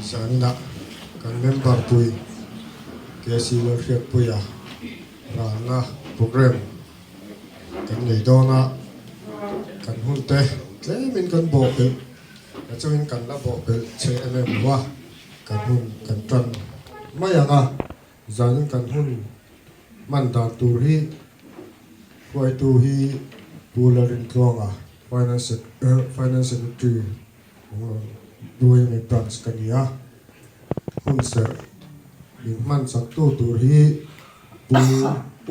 Zaninah kan member pui KC Lalhriatpuia ralna programme kan nei dawn a, kan hun te tlemin kan bawhpelh na chungin kan la bawhpelh che em em lo a, kan hun kan tan mai ang a, zanin kan hun hman dan tur hi hruaitu hi Pu Lalrintluanga Finance Finance Secretary Duaimi Branch ka ni a, hun serh min hman chak tu tur hi Pu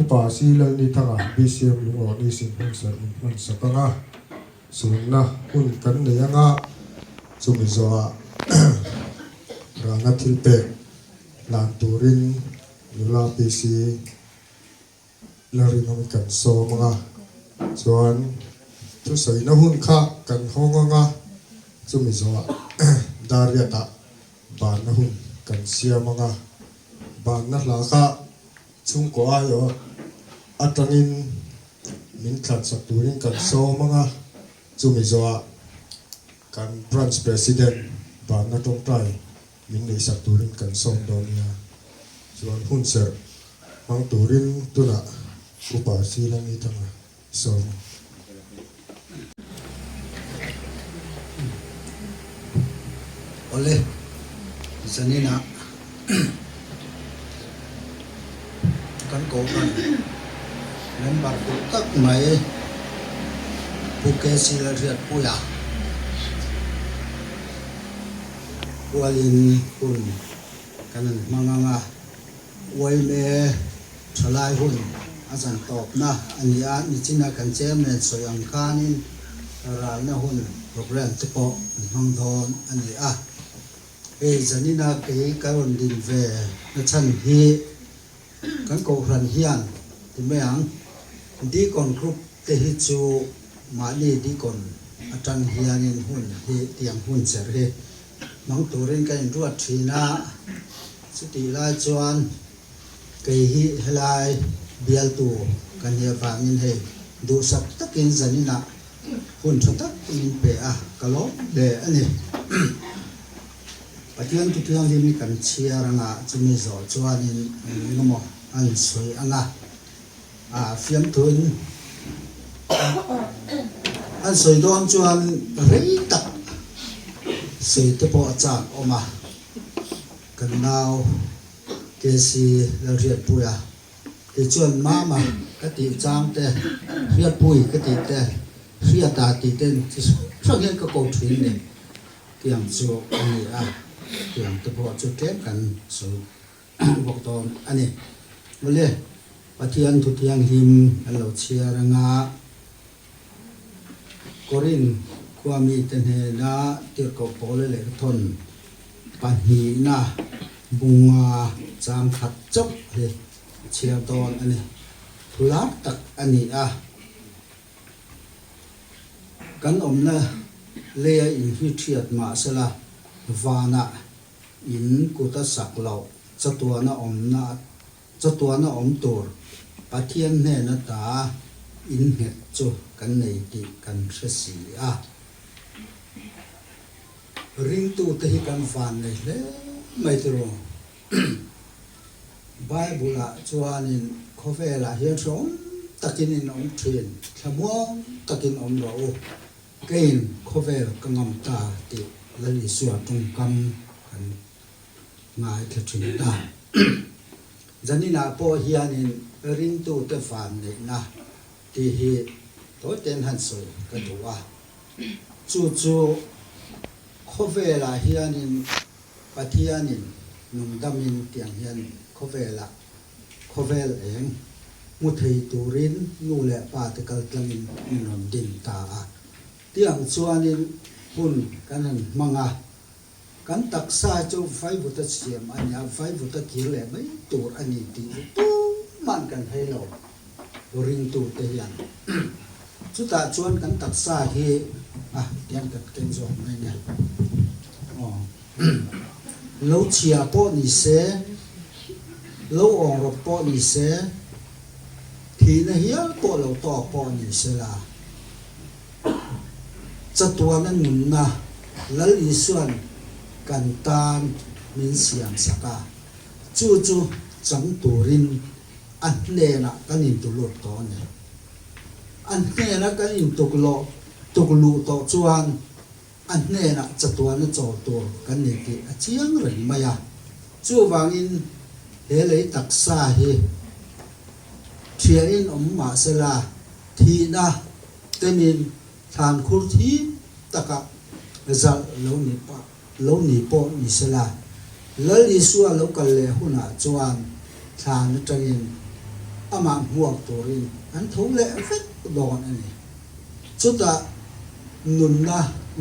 Upa Si Lalnithanga BCM Lungawni sin hun serh min hman sak ang a, sunna hun kan nei ang a, chumi zawhah rana thil pek hlan turin nula PC La rinawm kan sawm ang a, chuan thusawina hun kha kan hawng ang a, chumi zawhah Dariatah banna hun kan siam ang a, banna hla kha chhungkaw aiawh atangin min thlansak turin kan sawm ang a, chumi zawhah kan Branch President banna tawngtai Min ngaihsak turin kan sawm dawn nia. Chuan hun serh hmang turin tunah Upa Silangi Thanga sawm. Awle, zaninah kan kohhran member duh tak mai Pu KC Lalhriatpuia, Kualin hun kan han hmang ang a, yma thalai hun a zan tawpna a ni a, nichina kan chairman sawi ang khanin ralna hun programme te pawh an hmang dawn a ni a. Hei zanina kei ka rawn din ve na chhan hi kan kohhran hian ti mai ang, Deacon group te hi chu mahni Deacon atang hianin hun hi tiang hun cher hi hmang turin ka inruat thin a, chutih lai chuan kei hi helai bialtu ka nih avangin hei duhsak takin zaninah hun tha tak min pe a, ka lawm hle a ni. Pathian thu thianghlim hi kan chhiar anga chumi zawh chuanin eng emaw an sawi anga fiamthuin an sawi dawn chuan rei tak sawi te pawh a chak awm a, kan nau KC Lalhriatpuia tichuan Mama ka tih chang te, Hriatpui ka tih te, Hriata tih ten chi hrang hrang hian ka ko thin ni. Tiang chu a ni a, tiang te pawh chu tlem kan sawi bawk dawn a ni. Awle, Pathian thu thianghlim kan lo chhiar anga Korin khua mite hnena tirhkoh pawle lehkhathawn pahnihna bunga chang khat chauh hi chhiar dawn a ni. Thu lar tak a ni a. Kan awmna leia in hi thiat mah sela, vanah in kut a sak loh chatuana awmna chatuana awm tur Pathian hnen ata in nghet chu kan nei tih kan hre si a. Ringtute hi kan van nei hle mai tiraw? Bible-ah chuanin khawvelah hian hrehawm takin in awm thin, thlamuang takin awm rawh u, keiin khawvel ka ngam ta tih Lal Isua tawngkam kan ngaithla thin ta. Zaninah pawh hianin ringtute vanneihna tih hi tawite'n han sawi ka duh a, chu chu khawvelah hianin Pathianin nungdamin tiang hian khawvelah khawvel eng hmu thei turin nu leh pa te kal tlangin min rawn din ta a. Tiang chuanin hun kan han hmang a, kan taksa chu vaivuta siam a nia, vaivuta kir leh mai tur a ni tih chu tuman kan hlei lo ringtute hian. Chutah chuan kan taksa hi a tiang kan keng zawk mai nia. Aw. Lo chhia pawh ni se, lo awng rawp pawh ni se, thihna hial pawh lo tawk pawh ni se la, chatuana nunna Lal Isuan. kan tan min siam sak a, chu chu chang turin a hnenah kan intulut tawh a ni. A hnena kan intukloh tukluh tawh chuan a hnenah chatuana chawl tur kan ni tih a chiang reng mai a. Chuvangin he lei taksa hi thiahin awm mah sela thihna temin thlan khur thim taka zalh lo ni pah lo ni pawh ni sela, Lal Isua lo kal leh hunah chuan thlan atangin amah hmuak turin an tho leh vek dawn a ni. Chutah nunna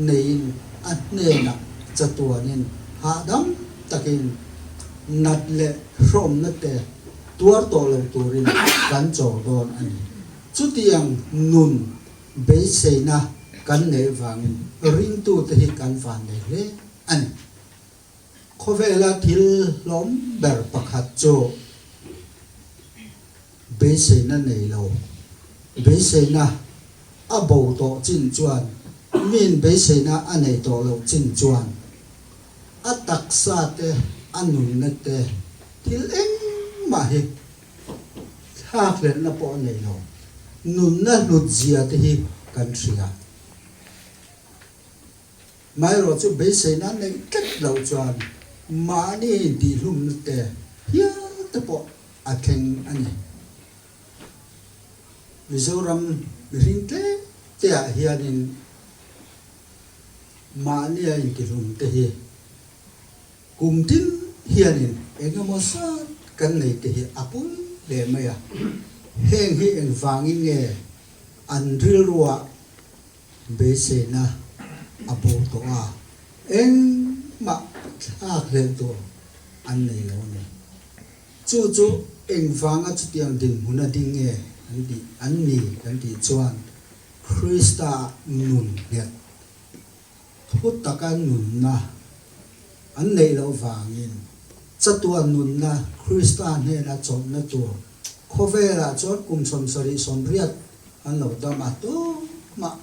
neiin a hnenah chatuanin hahdam takin nat leh hrawmna te tuar tawh lo turin kan chawl dawn a ni. Chutiang nun Beiseina kan neih vangin ringtute hi kan van nei hle a ni. Khawvela thil hlawm ber pakhat chu beiseina nei lo. Beiseina a bo tawh chin chuan miin beiseina a nei tawh loh chin chuan a taksa te, a nunna te, thil engmah hi Thlakhlelhna pawh a nei lo. Nunna hlut zia te hi kan hria. Maherawh chu beiseina neih tlat loh chuan mahni intihhlumna te hial te pawh a thleng a ni. Mizoram mihring tlem te ah hianin mahnia intihlum te hi Kum tin hianin eng emaw zat kan nei te hi a pawm hle mai a, heng hi engvangin nge an rilruah beiseina a bo tawh a, engmah thlak hlelh tur an nei lo a ni. Chu chu engvanga chutiang dinhmun a ding nge an tih an ni kan tih chuan Krista nun nghet Thu taka nunna an neih loh vangin chatuan nunna Krista hnena chawlhna tur khawvelah chuan kum 70 80 an lo dam a, tumah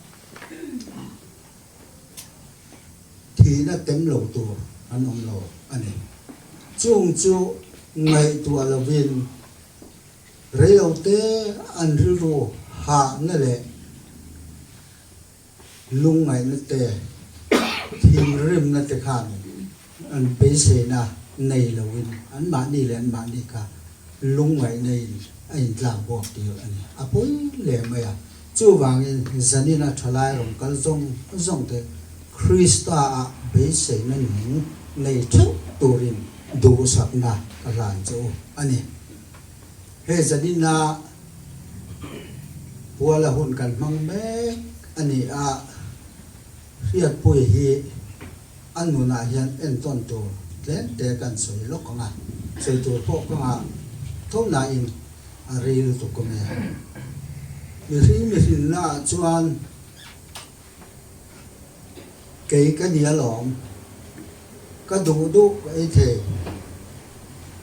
thihna tem lo tur an awm lo a ni. Chung chu ngaihtuah lovin reilote an rilru hahna leh Lungngaihna te, thinrimna te khan an beiseina nei loin anmahni leh anmahni kha lungngaihna in a intlak buak tir a ni. A pawi hle mai a. Chuvangin zanina thalai rawn kal zawng zawng te Krista ah beiseina nung nei theuh turin duhsakna ka hlan che u a ni. He zanina Puala hun kan hmang mek a ni a, Hriatpui hi a nunah hian entawn tur tlem te kan sawi lawk ang a, sawi tur pawh ka ngah tho nain a rei lutuk awm e. Mihring mihrinnaah chuan kei ka ni alawm, ka duh duh ka ei thei,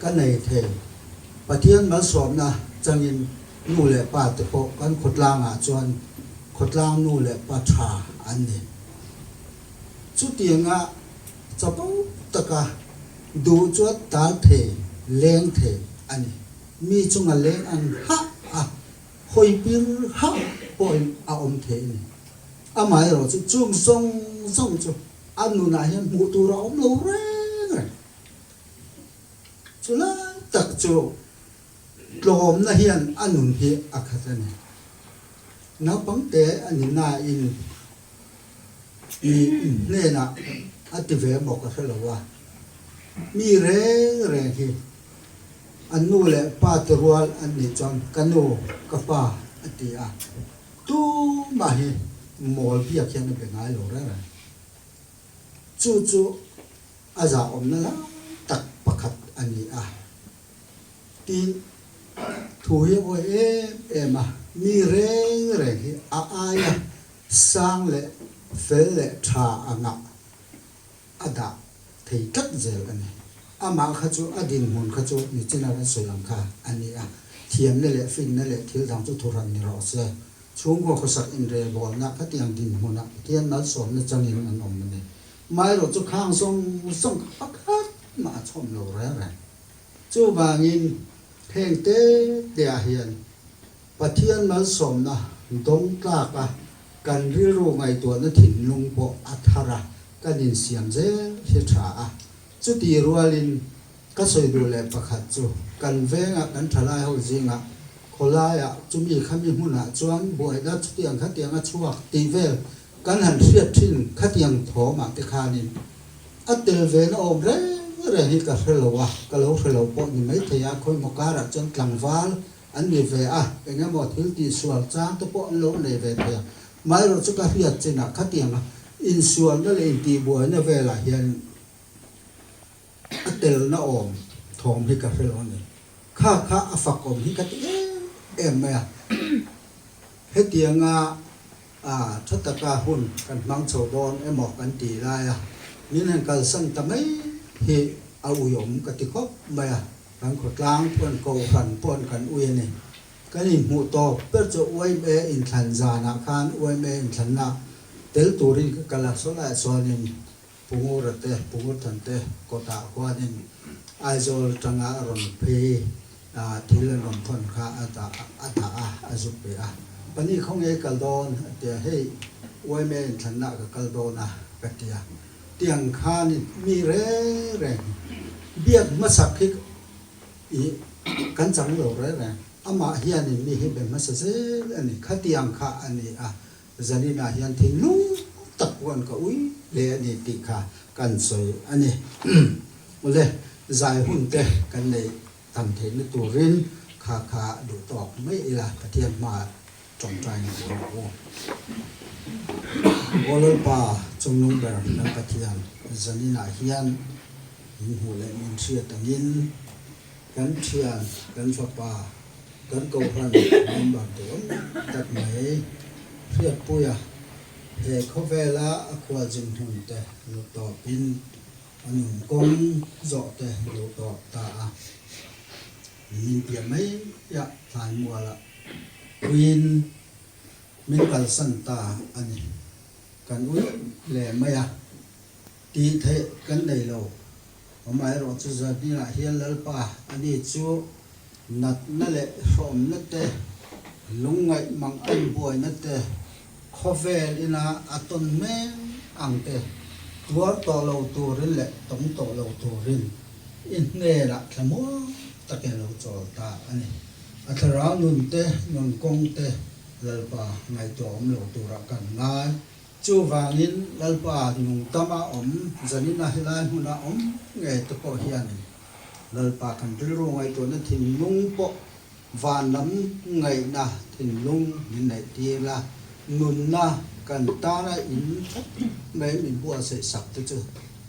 ka nei thei. Pathian malsawmna changin nu leh pa te pawh kan khawtlangah chuan khawtlang nu leh pa tha an ni. Chutianga chapo taka duh chuan tal thei, leng thei a ni. Mi chunga leng ang hah a, hawi pir hah pawhin a awm thei a ni. Amaherawh chu chung zawng zawng chu a nunah hian hmuh tur a awm lo reng reng. Chu lai tak chu tlawmna hian a nun hi a khat a ni. Naupangte a ni nain mi hnenah a ti ve maw ka hre lo a, mi reng reng hi an nu leh pa te rual an nih chuan ka nu, ka pa a ti a, tumah hi mawl biak hian a be ngai lo reng reng. Chu chu a zahawmna lai tak pakhat a ni a. Tin, thu hi a awi em em a, mi reng reng hi a aia sang leh fel leh tha angah a dah thei tlat zel a ni. Amah kha chu a dinhmun kha chu nichina kan sawi ang kha a ni a, thiamna leh finna leh thil dang chu thuhran ni rawh se. Chhungkaw khawsak inrelbawlna khatiang dinhmunah Pathian malsawmna changin an awm a ni. Amaherawhchu khang zawng zawng kha pakhat mah a chhawm lo reng reng. Chuvangin heng te te ah hian Pathian malsawmna dawng tlak a kan rilru ngaihtuahna thinlung pawh a thar a, kan insiam zel hi tha a. Chuti rualin ka sawi duh leh pakhat chu kan vengah kan thalai ho zingah khawlaiah chumi khami hmunah chuan buaina chutiang khatiang a chhuak tih vel kan han hriat thin khatiang thawmah te khanin a tel ve na awm reng reng hi ka hre lo a, ka lo hre lo pawh ni maithei a, khawimaw karah chuan tlangval an ni ve a, eng emaw thil tihsual chang te pawh an lo nei ve thei a, amaherawhchu chu ka hriat chinah khatianga insualna leh intihbuaina velah hian a telna awm thawm hi ka hre lo a ni. Kha kha a fak awm hi ka ti em em mai a, hetianga a tha taka hun kan hmang chho dawn emaw kan tih lai a, min han kalsan ta mai hi a uiawm ka ti khawp mai a, kan khawtlang paw'n kohhran paw'n kan ui a ni. Kan inhmuh tawp ber chu YMA inthlan zanah khan YMA inthlanna tel turin ka kal a, sawlaiah chuanin Pungura te, Pungurthan te kawtah khuanin Aizawl atanga a rawn phei a, thil an rawn thawn kha a dah a dah a, a zuk ve a. Pani khawnge kal dawn? a ti a, hei YMA inthlanna ka kal dawn a ka ti a. Tiang khanin mi reng reng biak hmasak hi i kan chang lo reng reng. Amah hianin mi hi be hmasa zel a ni. Khatiang kha a ni a, Zaninah hian thinlung tak huan ka ui hle a ni tih kha kan sawi a ni. Awle, zai hun te kan neih tam theihna turin kha kha duh tawk mai ila Pathian hmaah tawngtai na tur a u. Aw Lalpa chungnung ber kan Pathian, zaninah hian min hmuh leh min hriat angin kan thian, kan fapa, Kan kohhran member duhawm tak mai Hriatpuia he khawvela a khualzin hmun te lo tawpin a nun kawng zawh te lo tawp ta a. Min piah mai ah Thlaimualah puiin min kalsan ta a ni. Kan ui hle mai a, tih theih kan nei lo. Amaherawhchu Zaninah hian Lalpa ani chu Natna leh hrawmna te, lungngaih mang an buaina te, khawvel ina a tawn mek ang te tuar tawh lo turin leh tawng tawh lo turin i hnenah thlamuang takin a lo chawl ta a ni. A thlarau nun te, nun kawng te Lalpa ngaihtuah awm lo turah kan ngai. Chuvangin Lalpa nung tama awm zanina helai hmuna awm ngei te pawh hianin Lalpa kan rilru ngaihtuahna thinlung pawh van lam ngaihna thinlung min neih tir la, nunna kan tana in that mai min buatsaih sak te chu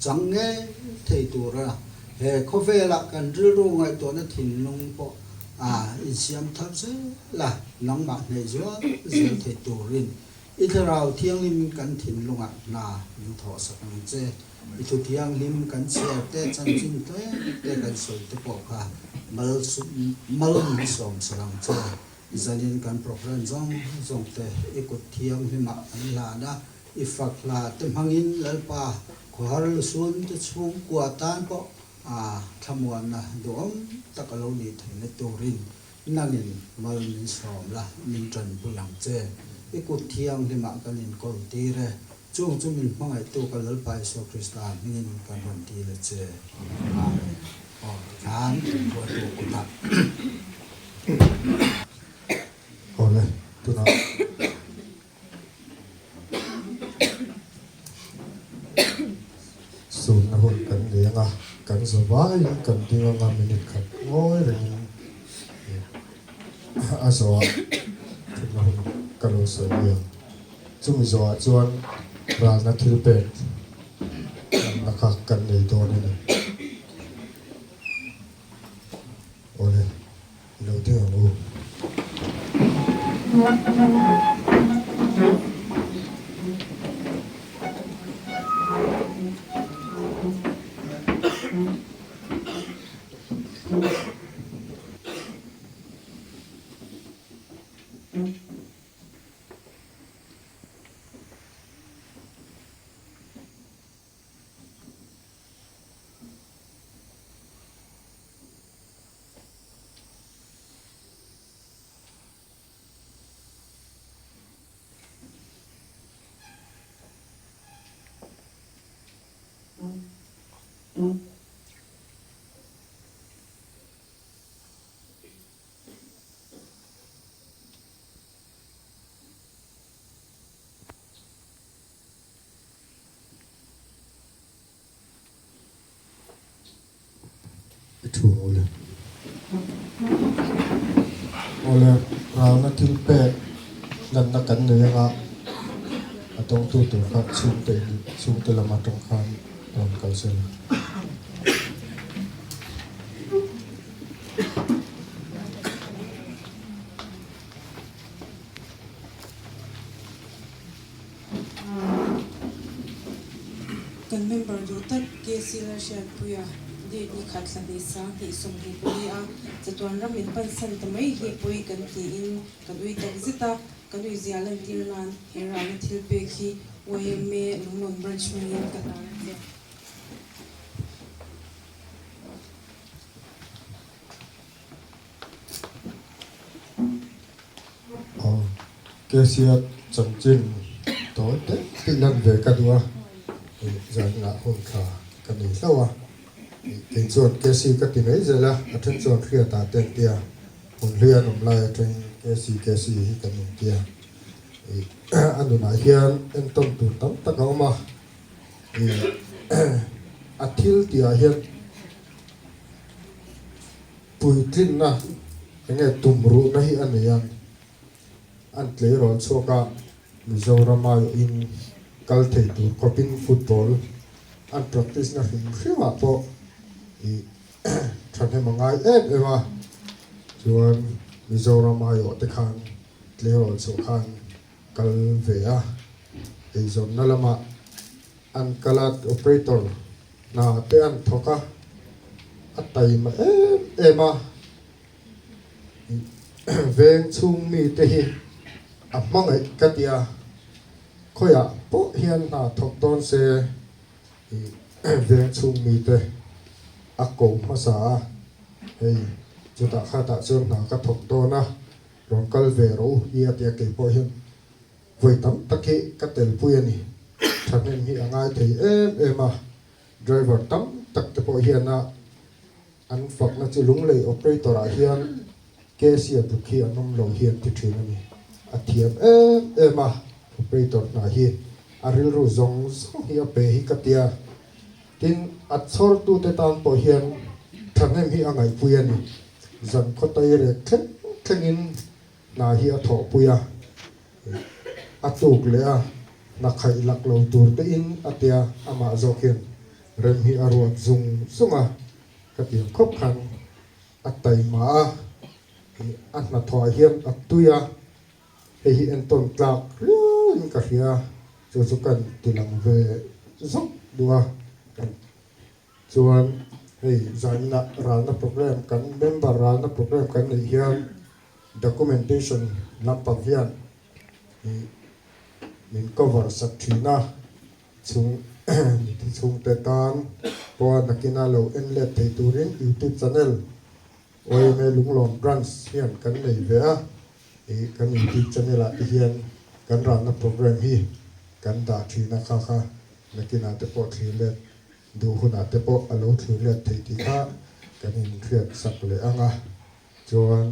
chang ngei thei tura he khawvelah kan rilru ngaihtuahna thinlung pawh a insiam thar zel a, nangmah hneih zual zel thei turin I Thlarau Thianghlim kan thinlungah hna min thawhsak ang che. I Thu Thianghlim kan chhiar te, chanchin tlem te kan sawi te pawh kha mal mal min sawm sak ang che. Zanin kan program zawng zawng te i kut thianghlimah kan hlan a, i fak hla te hmangin Lalpa khawhar lusun te chhungkua tan pawh a thlamuanna duhawm tak a lo nih theihna turin Nangin mal min sawm la, min tanpui ang che. I kut thianghlimah kan inkawl tir e. Chung chu min hmangaihtu ka Lalpa Isua Krista hmingin kan rawn dil a che. Amen. Aw tikhan kan hruaitu kutah. Awle, tunah. Sunna hun kan nei anga, kan za vaiin kan ding anga minute khat ngawi rengin a zawhah thutna hun ka lo sawi mai ang. Chumi zawhah chuan ralna thil pek lamna kha kan nei dawn a ni. Awle, i lo ding ang u. I thu awle. Awle, ralna thil pek lanna kan nei anga a tawngtu tur kha chhungte chhungte lam atang khan rawn kal sela. Kan member duh tak KC Lalhriatpuia date ni khat thla hnih 20 24 a chatuan ram min pansan ta mai hi pawi kan tiin kan ui tak zet a, kan ui zia lantir nan he ralna thil pek hi YMA Lunglawn Branch hmangin ka hlan a che. Aw, Kesia chanchin tawi deuh tih lan ve ka duh a, zanah hun tha ka nei hlauh a, kei chuan Kesi ka ti mai zel a, a then chuan hriatah te an ti a, hun hlui an awm lai atangin Kesi Kesi hi kan inti a, a nunah hian entawn tur tam tak a awm a, a thil tihah hian. Puitlinna enge tumruhna hi a nei a, an tleirawl chhuak a, Mizoram aiawhin kal thei tur khawpin football an practice na hrim hrimah pawh ih thahnem a ngai em em a, chuan Mizoram aiawh te khan tleirawl chhuah khan kal ve a, eizawnna lamah an kal a, operator hna te an thawk a, a taima em em a, veng chhung mi te hi a hmangaih ka ti a, khawiah pawh hian hna thawk dawn se veng chhung mi te a ko hmasa a, hei chutah khatah chuan hna ka thawk dawn a, rawn kal ve rawh u hi a ti a, keipawh hian Vawi tam tak hi ka telpui a ni. Thahnem hi a ngai thei em em a, driver tam tak te pawh hian a an fakna chu Lunglei operator ah hian Cassia tluk hi an awm lo hi an ti thin a ni. A thiam em em a, operator hna hi a rilru zawng zawng hi a pe hi ka tia. Tin, a chhawrtute tan pawh hian thahnem hi a ngaihpui a ni. Zan khawtai rek thleng thlengin Hna hi a thawhpui a, a tluk leh a, hna khaih lak lo tur te in a tia, amah zawk hian rem hi a ruat zung zung a, ka ti ang khawp khan a taima a, a hnathawh ah hian a tui a, hei hi entawn tlak riau in ka hria, chu chu kan ti lang ve zawk duh a. Chuan hei zaninah ralna program kan member ralna program kan neih hian documentation lampang hian ih min cover sak thin a, chhung mithi chhungte tan pawha nakina lo en let thei turin youtube channel YMA Lunglawm Branch hian kan nei ve a, ih kan youtube channel ah te hian kan ralna program hi kan dah thin a kha kha nakinah te pawh thlir let Duh hunah te pawh a lo thlir let thei tih kha kan inhriat sak leh ang a, chuan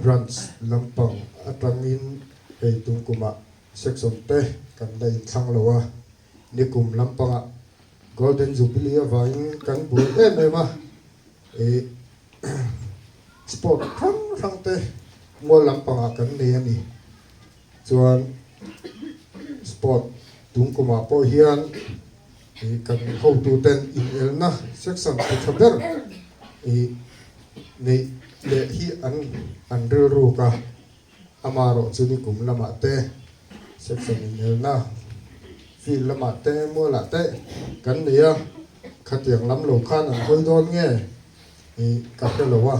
branch lampang atangin hei tum kumah section te kan la inthlang lo a, nikum lampangah Golden Jubilee avangin kan buai em em a, ih sport hrang hrang te mual lampangah kan nei a ni. Chuan sport tung kumah pawh hian ih kan hotuten inelna section ti tha ber ih neih leh hi an an rilruk a, amaherawh chu nikum lamah te section inelna field lamah te mualah te kan nei a, khatiang lam lo khan an hawi dawn nge ih ka hre lo a,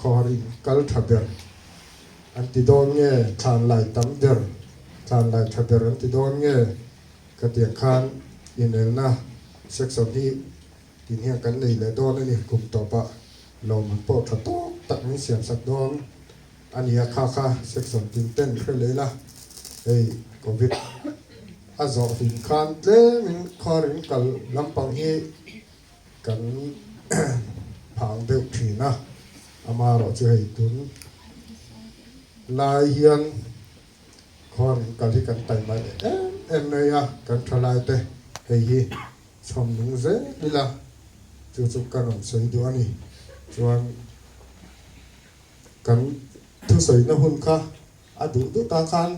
khawharin kal tha ber. An ti dawn nge thlan lai tam ber, thlan lai tha ber an ti dawn nge? Ka tiang khan inelna section hi tin hian kan nei leh dawn a ni, kum tawpah lawmman pawh tha tawk tak min siam sak dawn a ni a, kha kha section tin ten hre leh ila, hei covid a. A zawh hlim khan tlemin khuarin kal lampang hi kan phang deuh thin a, amaherawh chu hei tun lai hian khuarin kal hi kan taima leh em em mai a, kan thalai te hei hi chhawm nung zel ila chu chu ka rawn sawi duh a ni. Chuan kan thusawina hun kha A duh duh ta khan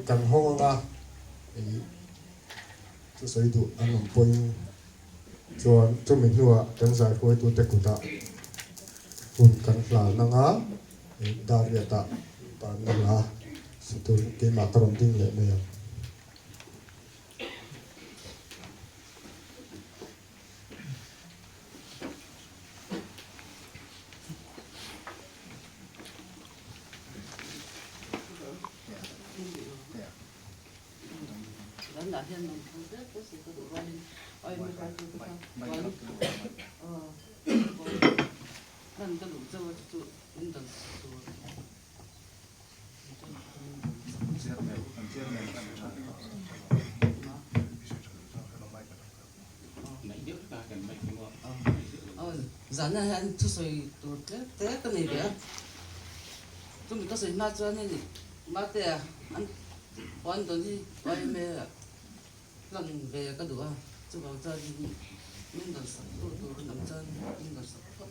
kan hawng anga ih thusawi duh an awm pawhin chuan chumi hnuah kan zaihruaitute kutah hun kan hlan anga ih Dariatah banna hla satur keimah ka rawn ding leh mai ang. Zana hian thusawi tur tlem te ka nei ve a, chumi ka sawi hma chuan hei Matea an puan dawn hi yma ah hlan ve ka duh a, chuvang chuan min rawn sak tu tur an awm chuan min rawn sak phawt.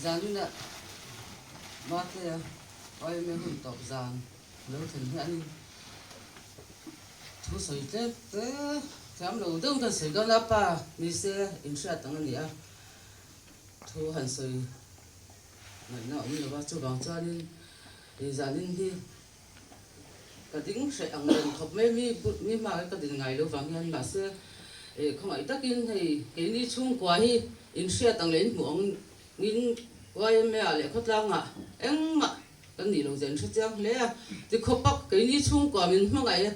Zanin ah Matea yma hun tawp zan lo thlen hianin thu sawi tlem te thiam lo deuh hian sawi dawn a, pa nise inhriat ang a ni a, thu han sawi ngaihna a awm lo va, chuvang chuanin zanin hi Ka ding hreh ang reng khawp mai mi mi hma hi ka din ngai lo vang hian mahse eh khawngaih takin hei keini chhungkua hi inhriat ang leh inhmuh ang in yma ah leh khawtlangah engmah kan nih lo zia inhre chiang hle a tikhawpa keini chhungkua min hmangaih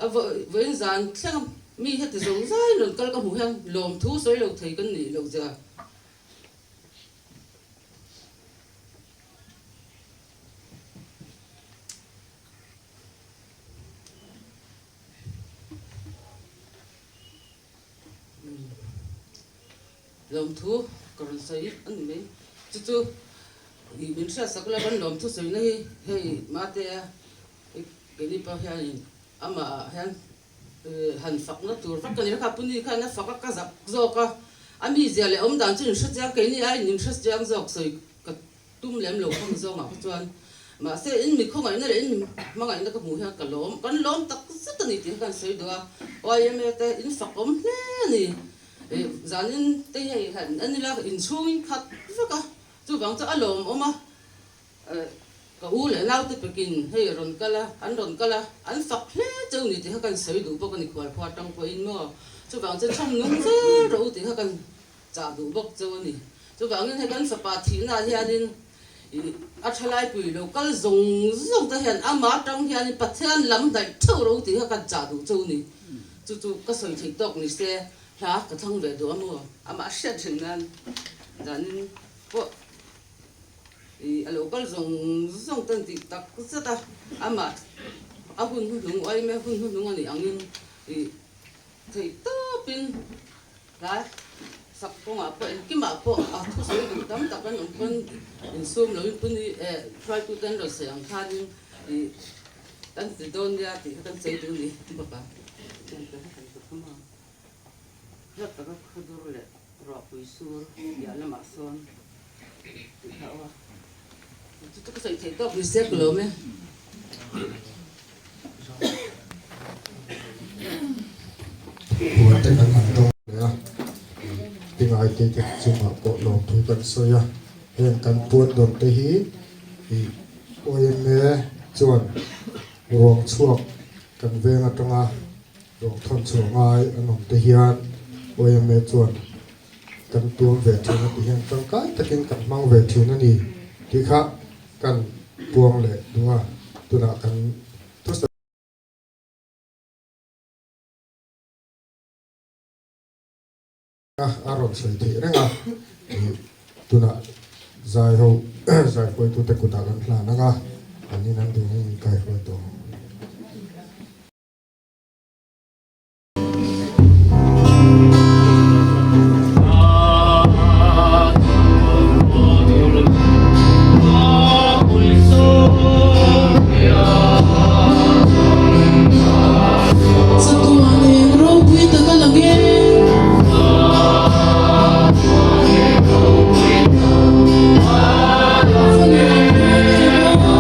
a vawiin zan thleng mi heti zawng zaiin rawn kal ka hmuh hian lawmthu sawi lo thei kan nih loh zia. Lawmthu ka rawn sawi a ni mai. Chu chu min hriatsak la kan lawmthu sawina hi hei Matea keini pawh hianin amah hian han fakna tur vak ka ni kha Puni khan a fak a ka zak zawk a, a mizia leh awmdan chu in hrechiang keini aiin in hrechiang zawk sawi ka tum lem lo kha mi zawngah kha chuan mahse in mi khawngaihna leh in mi hmangaihna ka hmuh hian ka lawm kan lawm tak zet a ni tih kha kan sawi duh a yma te in fak awm hle a ni ih zanin te hei han en ila inchhungin khat vek a chuvang chu a lawmawm a ka u leh naute pekin hei rawn kal a an rawn kal a an fak hle cheu ni tih kha kan sawi duh bawk a ni khualkhua atang pawhin maw chuvang chu chhawm nung zel rawh u tih kha kan Chah duh bawk cheu a ni. Chuvangin hei kan fapa thihnaah hianin ih a thalaipui lo kal zawng zawng te hian ama atang hianin Pathian lam hnaih theuh ro tih kha kan chah duh cheu a ni. Chu chu ka sawi theih tawk ni se hla ka thlang ve duh a maw? Amah hriat reng nan zanin pawh ih a lo kal zawng zawng te an tih tak zet a, amah a hun hnuhnung uaime hun hnuhnung a nih angin ih theih tawpin Tlai sak kawngah pawh engkimah pawh a thusawi duh tam tak an awm pawn insum loin puni eh hruaitute an rawn sawi ang khanin ih kan ti dawn nia tih kha kan sawi duh ni bawk a. Hla taka khaw dur leh ruahpui sur piah lamah sawn tih kha aw a. Chu chu ka sawi theih tawk ni sek lo me. Puan te kan han dawng leh a, tingai te te chungah pawh lawmthu kan sawi a, heng kan puan dawn te hi ih yma chuan ruang chhuak kan veng atanga ruang thawn chhuah ngai an awm te hian yma chuan kan tuam ve thin a tih hian tangkai takin kan hmang ve thin a ni tih kha kan puang leh duh a, tunah kan thusawi a rawn sawi theih reng a, tunah. Zai ho zai hruaitute kutah kan hlan ang a, an in an duh angin min kaihruai tawh ang. Chatuan eng ropui tak a lang e. Fa nuam dawn em aw.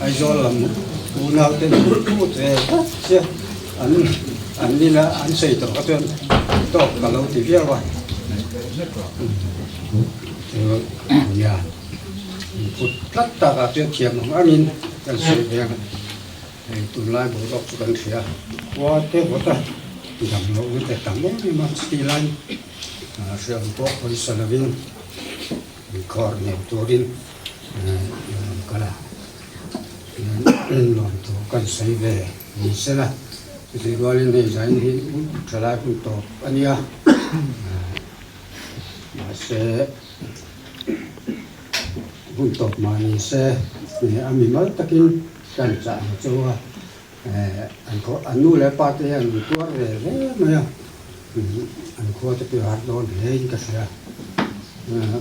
Aizawl lam unau te an phut ve tlat che an an nila an sawi tawh kha chuan tawk ka lo ti viau a nia phut tlat takah chuan thiam ang angin kan sawi ve ang hei tunlai boruak chu kan hria khua te vawt a dam loh na te tam em em a chutih laiin hreawm pawh pawisa lovin inkhawr nei turin in kal a nuam tur kan sawi ve ni sela chutih rualin hei zain hi thalai hun tawp a nia mahse hun tawp mah ni se a mimal takin kan chah ang chu a an nu leh pa te hian an tuar ve hle mai a an khua te pawh a har dawn hle in ka hria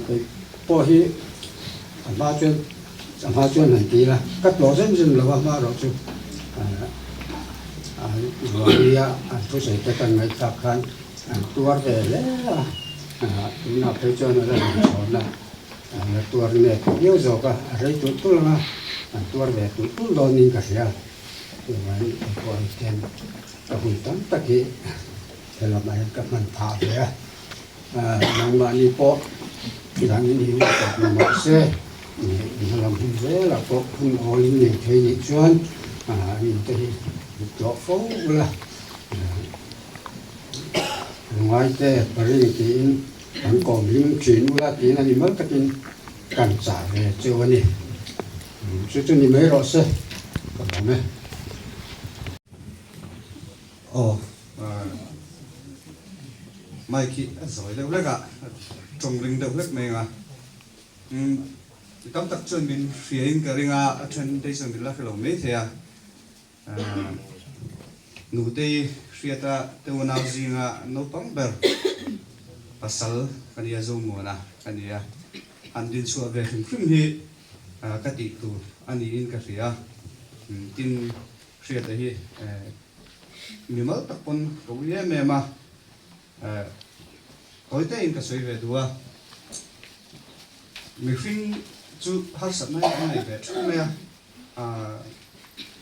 kei pawh hi a hma chuan a hma chuan han ti ila ka tlawh zem zem lo a hma erawh chu ruahnia an thusawi te kan ngaihthlak khan an tuar ve hle a tunah phei chuan a la inchhawn a. An la tuar nep viau zawk a, a rei tulh tulh ang a, an tuar ve tulh tulh dawnin ka hria. Chuvangin kei pawh hei hian ka hun tam tak hi he lamah hian ka hman phah ve a, nangmahni pawh danin hi hun tawp ni mah se, in lam hun zelah pawh hun awlin nei thei nih chuan an inte hi tlawh fo ula, Lungaite Paring tiin Kan kawm hlim thin ula tiin a ni mal takin kan chah ve cheu a ni. Chu chu ni mai rawh se, ka lawm e. Aw, mic hi a zawi deuh hlek a, tawng ring deuh hlek mai ang a. Mi tam tak chuan min hriain ka ring a, a then te chuan min la hre lo mai thei a. Nutei hriata te unau zinga naupang ber pasal ka nia, Zomuana ka nia. Han dinchhuah ve hrim hrim hi ka tih tur a niin ka hria. Tin, Hriata hi mimal tak pawn ka ui em em a, tawitein ka sawi ve duh a. Mihring chu harsatna hi kan nei ve theuh mai a.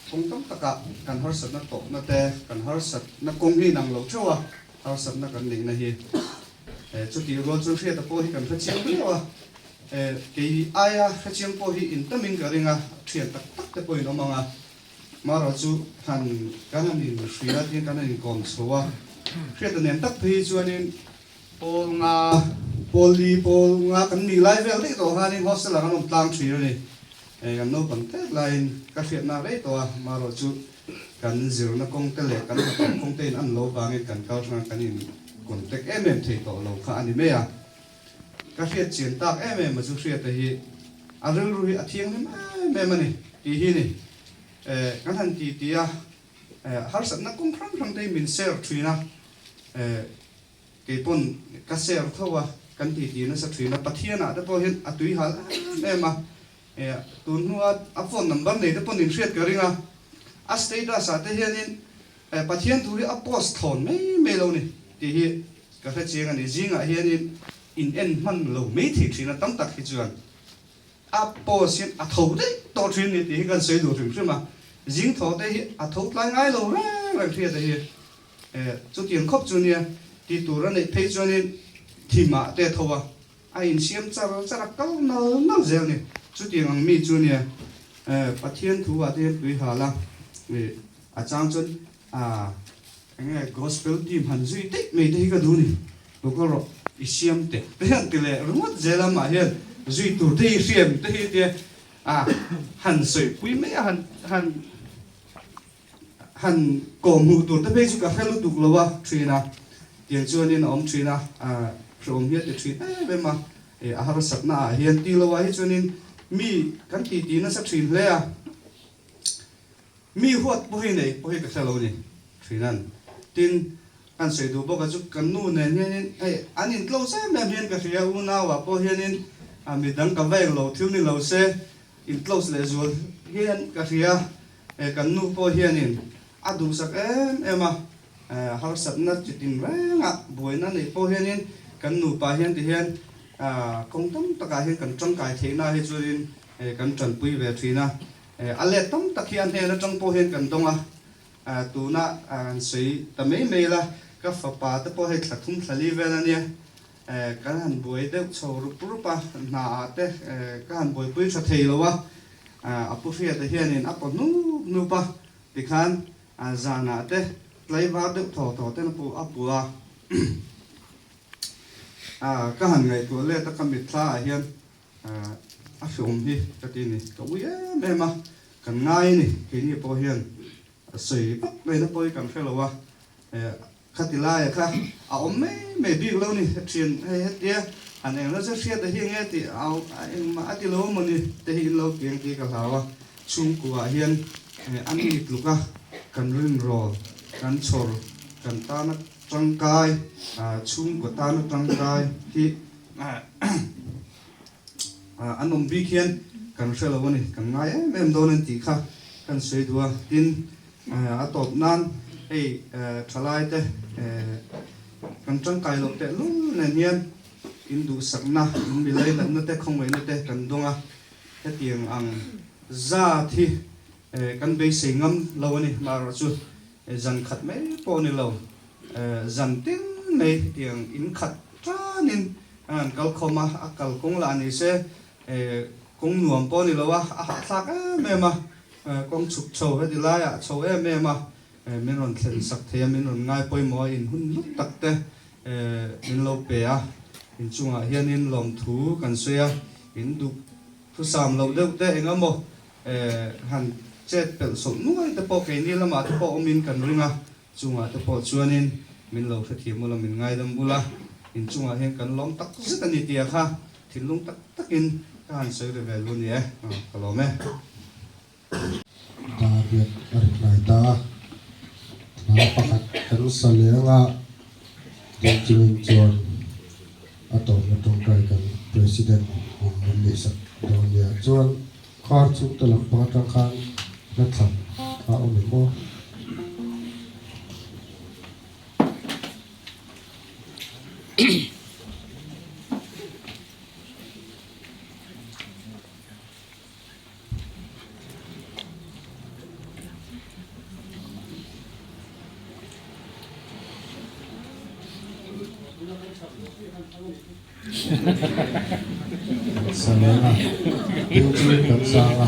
Kawng tam takah kan harsatna tawhna te, kan harsatna kawng hi inang lo theuh a, harsatna kan neihna hi chutih rual chuan hriata pawh hi kan hrechiang viau a, kei aia hrechiang pawh hi intamin ka ring a, thian tak tak te pawh in awm ang a, marawh chu han kan han inhria tiin kan han inkawm chho a, hriata nen tak phei hi chuanin Pawl nga, pawl li, pawl nga kan nih lai vel daih tawh khanin hostel ah kan awm tlang thin a ni. Hei kan naupang tet laiin ka hriatna rei tawh a, marawh chu kan zirna kawng te leh kan hnathawk kawng te in an lo vangin kan kal hrang a, kan in contact em em thei tawh lo kha a ni mai a. Ka hriat chian tak em em a chu hriata hi a rilru hi a thianghlim em em a ni tih hi ni. Kan han ti ti a, harsatna kawng hrang hrang te hi min share thin a, Kei pawn ka share tho a, kan ti ti nasa thin a, Pathian ah te pawh hian a tui hal em em a, tun hnua a phone number nei te pawn in hriat ka ring a, a status ah te hianin Pathian thu hi a post thawn mai mai lo ni tih hi ka hre chiang a ni, zingah hianin in en hman lo mai thei thin a tam tak hi chuan a post hian a tho daih tawh thin ni tih hi kan sawi duh hrim hrim a, zing thaw te hi a tho tlai ngai lo reng reng hriat a hi. Chutiang khawp chu nia, ti tur a neih phei chuanin thimah te a tho a, a insiam char char a, kal nal nal zel a ni. Chutiang ang mi chu nia, Pathian thu ah te hian tui hal a, a chang chuan eng nge gospel team han zui daih mai te hi ka duh a ni. Lo kal rawh, i siam teh te hian ti leh ringawt zel a, amah hian zui tur te hi hriam te hi tia han sawipui mai a, han han. Han kawm hmuh tur te phei chu ka hre lutuk lo a thin a, tiang chuanin a awm thin a, hrehawm hi a ti thin em em a, a harsatna ah hian ti lo ah hi chuanin mi kan ti ti nasa thin hle a, mi huat pawh hi nei pawh hi ka hre lo ni thinan. Tin, kan sawi duh bawk a chu kan nu nen hianin hei an in close em em hian ka hria, unau ah pawh hianin midang ka va englo thil ni lo se in close leh zual hian ka hria. He kan nu pawh hianin a duhsak em em a, harsatna chi tin rengah buaina neih pawh hianin kan nupa hian ti hian kawng tam takah hian kan tangkai theihna hi chuanin kan tanpui ve thin a. A let tam tak hi a hnen atang pawh hian kan dawng a, tuna han sawi ta mai mai la, ka fapa te pawh hei thla thum thla li vel a nia, kan han buai deuh chho rup rup a, hna ah te ka han buaipui tha thei lo a, a pu Hriata hianin a paw hnup hnup a, tikhan zanah te tlaivar deuh thaw thaw ten a pu a. Ka han ngaihtuah let a, ka mitthla ah hian a hreawm hi ka ti ni. Ka ui em em a, kan ngai a ni. Keini pawh hian sawi vak mai na pawh hi kan hre lo a, khati laia kha a awm mai mai bik lo ni. Thian hei hetia han eng nasa hriat a hi nge tih a engmah a ti lo maw ni te hi in lo piang tih ka hlau a. Chhungkuah hian a ni tluk a, kan rinrawl, kan chhawr, kan tana tangkai, chhungkaw tana tangkai hi An awm bik hian kan hre lo a ni, kan ngai em em dawn an tih kha kan sawi duh a. Tin, a tawp nan hei thalai te kan tangkai loh teh lul nen hian in duhsakna, in milei natna te, khawngaihna te kan dawng a, hetiang ang zat hi kan beisei ngam lo a ni. Marawh chu zan khat mai pawh a ni lo, zan tin mai hetiang in khat tanin An han kal khawm a, a kal kawng lah ni se kawng nuam pawh a ni lo a, a hahthlak em em a, kawng chhuk chho heti laiah chho em em a, min rawn thlen sak thei a, min rawn ngai pawimawh a, in hun hlut tak te min lo pe a, inchungah hianin lawmthu kan sawi a, in duh thusam loh deuh te eng emaw han chet pelh sawlh nuai te pawh keini lamah te pawh awmin kan ring a. Chungah te pawh chuanin min lo hrethiam ula, min ngaidam bula, inchungah hian kan lawm tak zet a ni tia kha thinlung tak takin ka han sawi ri ve lu ni e, ka lawm e. Dar riat a ri hnai ta a, hla pakhat kan sa leng a, ding chungin chuan a tawpna tawngtai kan President in min neihsak dawn nia chuan Car chhungte lampang atang khan hla thlan a awm em aw? Sa leng a, ding chungin kan sang a.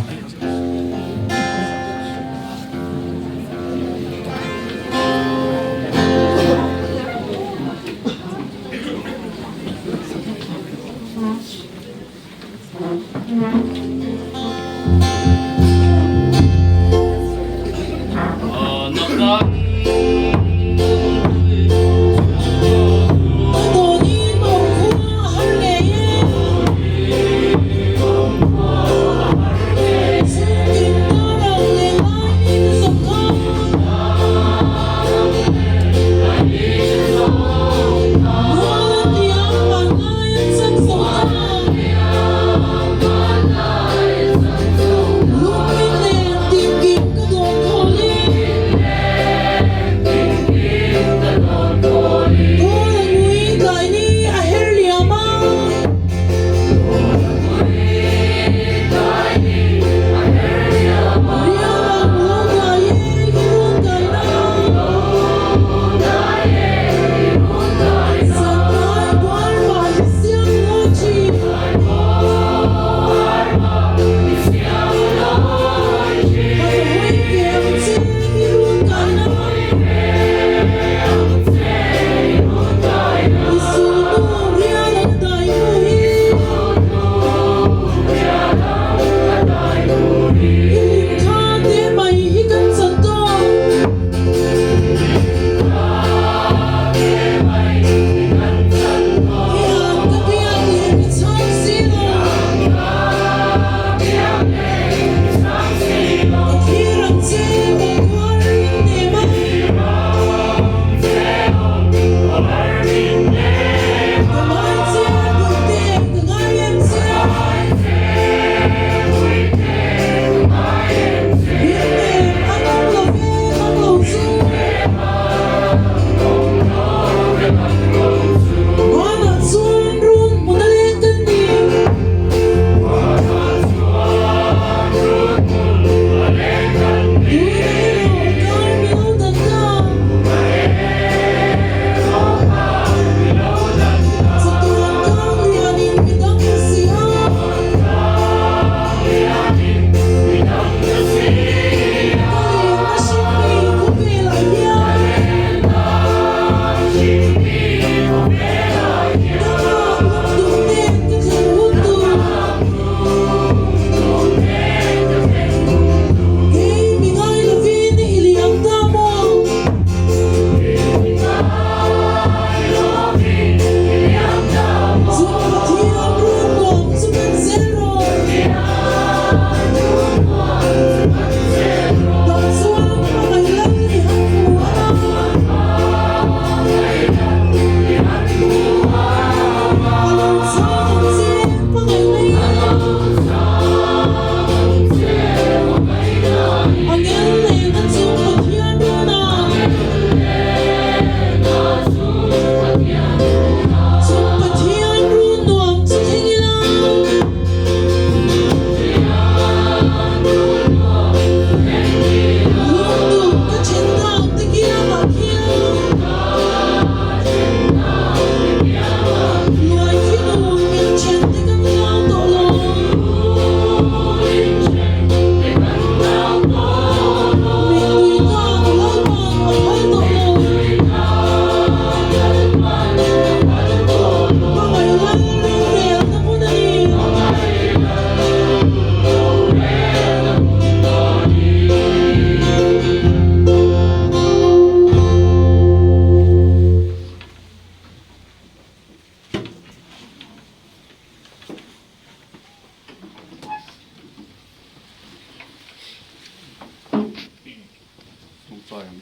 Tawngtai ang.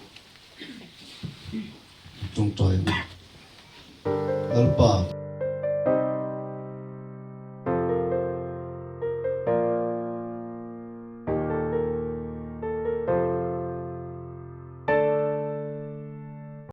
Tawngtai ang. Lalpa.